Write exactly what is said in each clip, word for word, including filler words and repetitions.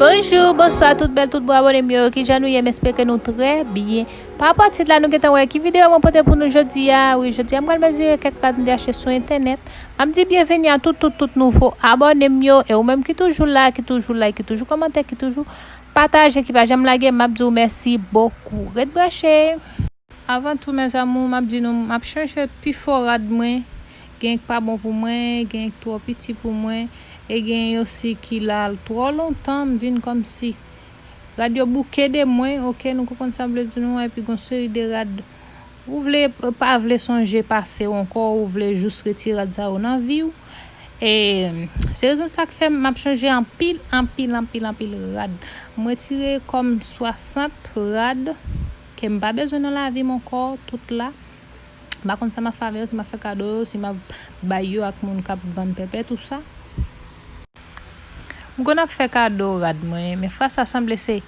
Bonjou, bonswa, tout bèl, tout bon abòne m yo. Kijan nou ye? M espere ke nou trè byen. Pa rapò a tit la, nou gentan wè ki videyo mwen pote pou nou jodi a. Wi, jodi a, m pral mezire kèk rad m te achte sou entènèt. M ap di byenveni a tout, tout, tout nouvo abòne m yo. E ou menm ki toujou la, ki toujou like, ki toujou kòmante, ki toujou pataje, ki pa janm lage, m ap di w mèsi bokou. Ret branche. Avan tou, mes amours, m ap di nou, m ap chanje pifò rad mwen. Gen k pa bon pou mwen, gen k twò piti pou mwen, e gen osi ki la twò lontan, m vin kòmsi rad yo bouke de mwen, oke, nou konprann sa m vle di nou an, epi gon seri de rad ou vle, pa vle sonje pase w ankò, ou vle jis retire rad sa yo nan vi w. E se rezon sa k fè m ap chanje anpil, anpil, anpil, anpil rad. M retire kòm swasant rad ke m pa bezwen nan lavi m ankò, tout la. M pa konn sa m ap fè avè yo, si m ap fè kado yo, si m ap bay yo ak moun k ap vann pèpè, tou sa. M konn ap fè kado rad mwen, men fwa sa sanble se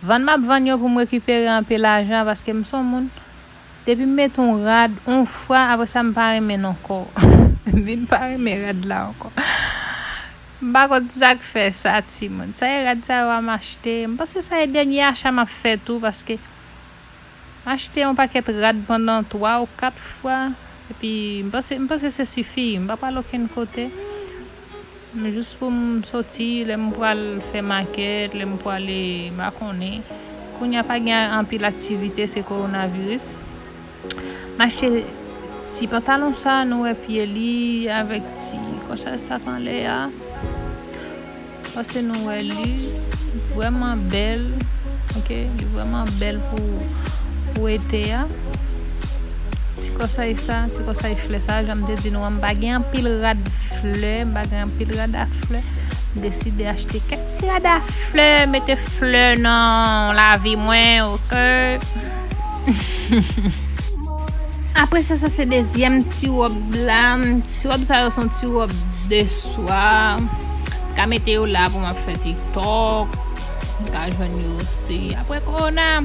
vann m ap vann yo pou m rekipere anpil lajan, paske m se yon moun, depi m mete yon rad, yon fwa, apre sa m pa renmen l ankò. M vin pa renmen rad la ankò. M pa konn sa k fè sa, timoun. Sa e rad sa yo a m achte. M panse sa e dènye acha m ap fè tou, paske m achte yon pakèt rad pandan twa ou kat fwa. Epi, m panse, m panse se sifi. M pa pral okenn kote. Men jis pou m soti, lè m pral fè makèt, lè m prale, m pa konnen. Kounye a pa gen anpil aktivite, se kowonaviris. M achte ti pantalon sa, nou wè pye li avèk ti kòsay sa k anlè a. Paske nou wè li vrèman bèl, oke? Li vrèman bèl pou, pou ete a. Ti kòsay sa, ti kòsay flè sa, jan m te di nou an, m pa gen anpil rad flè, m pa gen anpil rad a flè. M deside achte kèk ti rad a flè, mete flè nan lavi mwen, oke? Apre sa, sa se dezyèm ti wòb la. Ti wòb sa yo se yon ti wòb de swa. M ka mete yo la pou m ap fè TikTok. M ka jwenn yo osi. Apre kowona,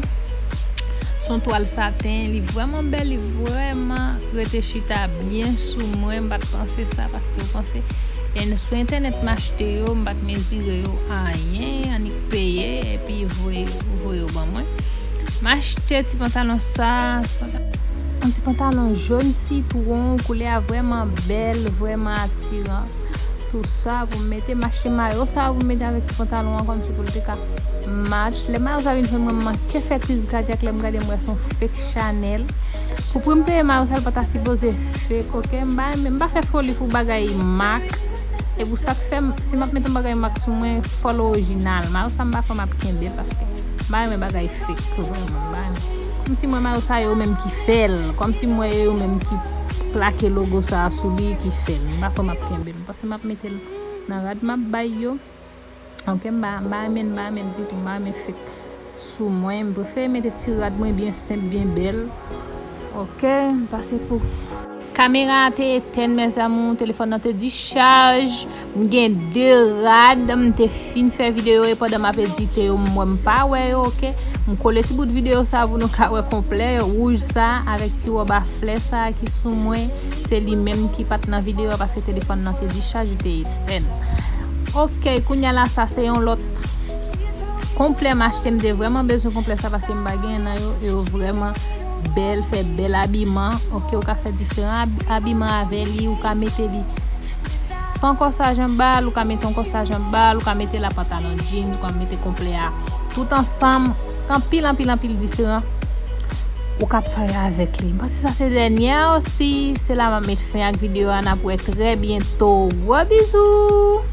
se yon twal saten. Li vrèman bèl, li vrèman rete chita byen sou mwen. M pa t panse sa, paske w panse, e sou entènèt m achte yo, m pa t mezire yo anyen, annik peye, epi voye, voye yo ban mwen. M achte ti pantalon sa, yon ti pantalon jòn sitwon, koulè a vrèman bèl, vrèman atiran. Tou sa pou m mete, m achte mayo sa pou m mete avèk ti pantalon an, kòmsi pou l te ka match. Lè mayo sa vin jwenn mwen, m manke fè kriz kadyak lè m gade, m wè se yon fake Chanel. Pou pri m peye mayo sa, l pa ta sipoze fake, oke? M pa renmen, m pa fè foli pou bagay mak. E pou sa k fè, m, si m ap mete yon bagay mak sou mwen, fò l orijinal. Mayo sa m pa kwè m ap kenbe l, paske m pa renmen bagay fake, vrèman, m pa renmen. Kòmsi m wè mayo sa, yo menm ki fè l. Kòmsi m wè yo menm ki plake logo sa a sou li, ki fè l. M pa kwè m ap kenbe l. M panse m ap mete l nan rad m ap bay yo. Oke, m pa, m pa renmen, m pa renmen ditou, m pa renmen fake sou mwen. M prefere mete ti rad mwen byen senp, byen bèl. Oke, m pase pou. Kamera a te etèn, mes amours, telefòn nan te dichaj. M gen de rad, m te fin fè videyo e pandan m ap edite yo, m wè m pa wè yo, oke. M kole ti bout videyo sa pou nou ka wè konplè, wouj sa avèk ti wòb a flè sa ki sou mwen. Se li menm ki pa t nan videyo a paske telefòn nan te dichaj, li te etèn. Oke, kounye a la, sa se yon lòt konplè m achte. M te vrèman bezwen konplè sa paske m pa genyen nan yo. E yo vrèman bèl, fè bèl abiman. Oke, ou ka fè diferan ab-, abiman avè li, ou ka mete li san kòsaj anba l, ou ka mete yon kòsaj anba l, ou ka mete la pantalon jeans, ou ka mete konplè a tout ansanm, anpil, anpil, anpil diferan ou ka fè avèk li. M panse sa se dènye a osi, se la m ap met fen ak videyo a, n ap wè trè byento. Gwo bizou!